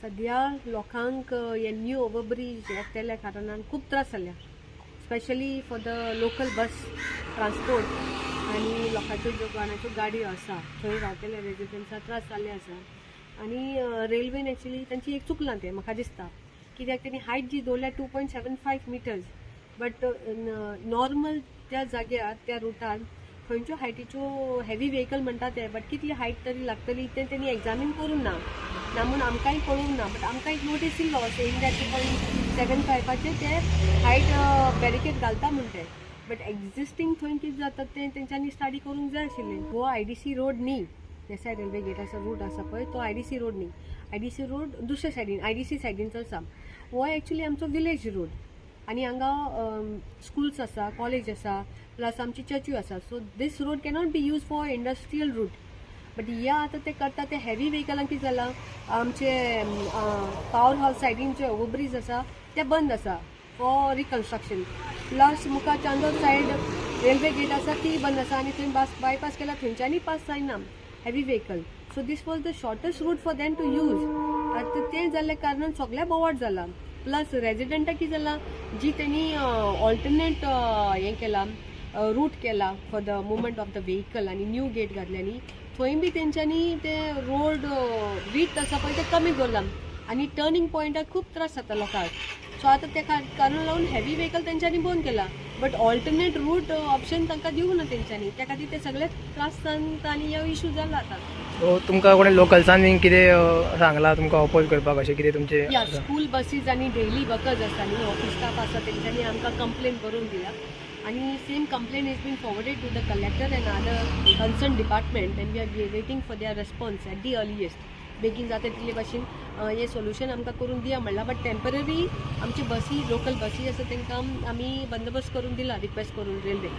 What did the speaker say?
सद्या लोकांक हे न्यू ओवरब्रीज येतल्या कारणान खूब त्रास जाल्या, specially for the local bus transport आनी लोकांच्यो ज्यो कोणाच्यो गाडयो आसा थंय रावतले रेजिडंट्सां त्रास जाल्ले आसा. आनी रेल्वेन एक्चुली तांची एक चुकलां तें म्हाका दिसता, कित्याक तेणी हायट जी दवरल्या 2.75 meters, but normal त्या जाग्यार त्या रुटार खंयच्यो हायटीच्यो हेवी व्हेकल म्हणटा ते, बट कितली हायट तरी लागतली तें तेणी एग्जामीन करूंक ना ना म्हूण आमकांय कळूंक ना. बट आमकां एक नोटीस दिल्लो सेईंग that 2.75 ते हायट बॅरिकेड घालता म्हूण ते, बट एग्जिस्टींग थंय कितें जाता तें तेंच्यांनी स्टडी करूंक जाय आशिल्लें. हो आयडीसी रोड न्ही, देसाय रेल्वे गेटाचो रूट आसा पळय तो आयडीसी रोड न्ही. आयडीसी रोड दुसऱ्या सायडीन, आयडीसी सायडीन आसा. हो एक्चुली आमचो विलेज रोड आनी हांगा स्कुल्स आसा, कॉलेज आसा, प्लस आमची चर्चूय आसा. So these road cannot be use for industrial route. But या आतां ते करता ते हेवी व्हेकलांक कितें जालां, आमचे पावर हावस सायडीन जे ओवरब्रीज आसा ते बंद आसा फॉर रिकन्स्ट्रक्शन. प्लस मुखार चांदोर सायड रेल्वे गेट आसा ती बंद आसा आनी थंय बास बायपास केला, थंयच्यानय पास जायना heavy vehicle. So this was the shortest route for them to use. आतां तें जाल्ल्या कारणान सगळें बोवाळ जाला. प्लस रेजिडंटाक कितें जालां, जी तेणी ऑल्टरनेट हें केलां, रूट केला for the movement of the vehicle आनी न्यू गेट घातले न्ही, थंय बी तेंच्यांनी ते रोड विड्थ आसा पळय ते कमी दवरला आनी टर्निंग पॉयंटाक खूब त्रास जाता लोकांक. सो आतां ते कारण लागून हेवी व्हेकल तेंच्यांनी बंद केला, बट ऑल्टरनेट रूट ऑप्शन तांकां दिवंक ना तेंच्यांनी. त्या खातीर ते सगळे त्रास जावन आनी हो इशू जाला आतां. सो तुमकां कोणी लोकल्सान बीन कितें सांगलां तुमकां अपोज करपाक अशें कितें तुमचें? या, स्कूल बसीस आनी डेली वर्कर्स आसता न्ही, ऑफीस स्टाफ आसा, तेंच्यांनी आमकां कंप्लेन बरोवन दिला आनी same complain is been forwarded to the collector and other concern department and we are waiting for their response at the earliest. बेगीन जाता तितले भाशेन हें सोल्युशन आमकां करून दिया म्हणलां. बट टेंपररी आमची बसी, लोकल बसी आसा, तांकां आमी बंदोबस्त करून दिला, रिक्वेस्ट करून रेल्वे.